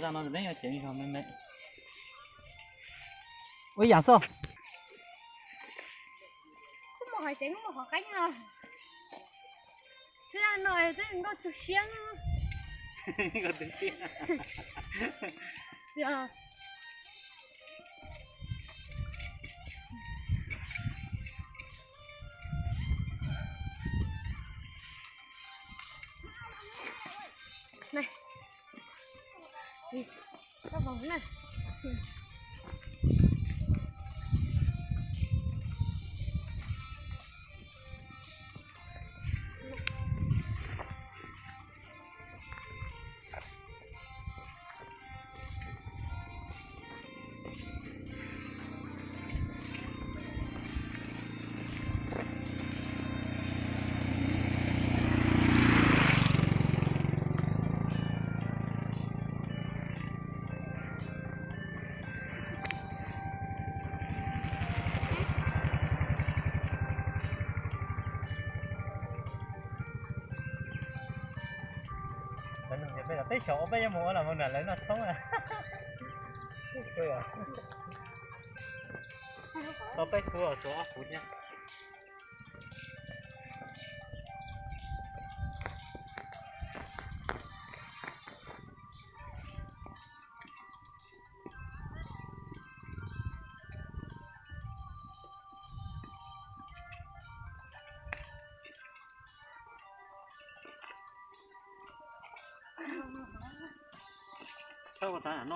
Zaj no neb yuav ceev zog me me. Ua ib yam xwb. Kuv mus hov ceev, kuv mus hov qeeb no. Thiab no twb nkauj tu siab. Peb xyov peb yuav mus ua los mus nram lawv noj tshoob. Tau peb kuv, tsuas ob kuv thiab.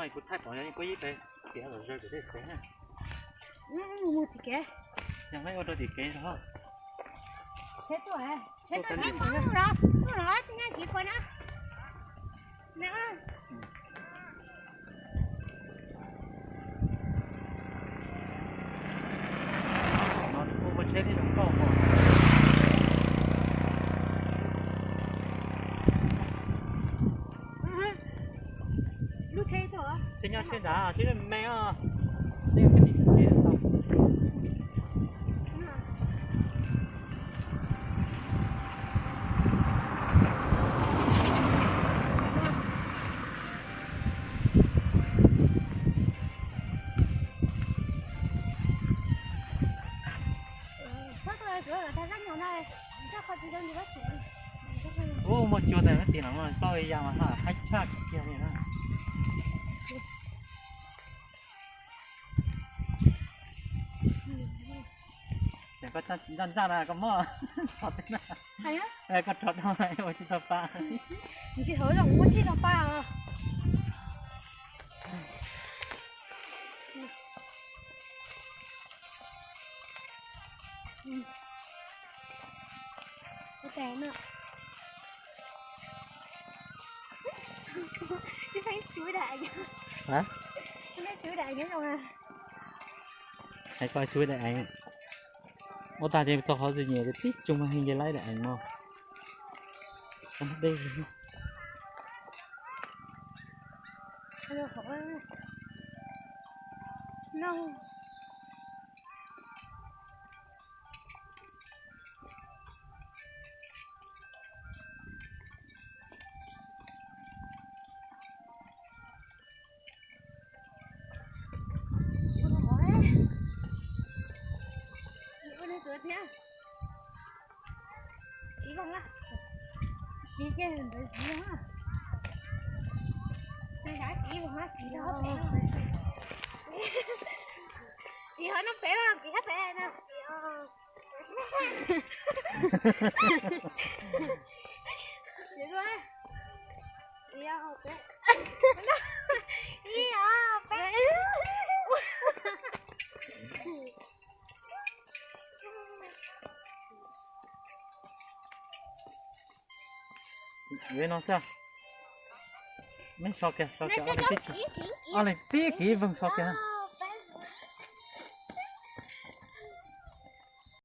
Thaij kuv thaij pom kuv ib pes tiav los zawg tim tej tsev na. Mus tim kev. Yog neb ua rau tim kev os. Lub tsheb tuaj. Tsheb nyob sab nrad, tsheb me me os. Nej ua tim kev tau. Ub, muaj cua ntawm no tim no tau ib yam mas haib tshaj kiag li na. Koj ntsaj ntsaj na koj muab rho teb na. Koj rho dhau ua tsis tau pa. Tsis tau zoo ua tsis tau pa os. Hả? Hais koj tsis daim eev. Ua tag ces tau qhov txom nyem tib tsoom mas heev ces laib daim eev no. Yuav no xwb. Meb so kiag, so kiag, ob leeg tib kiv voog so kiag.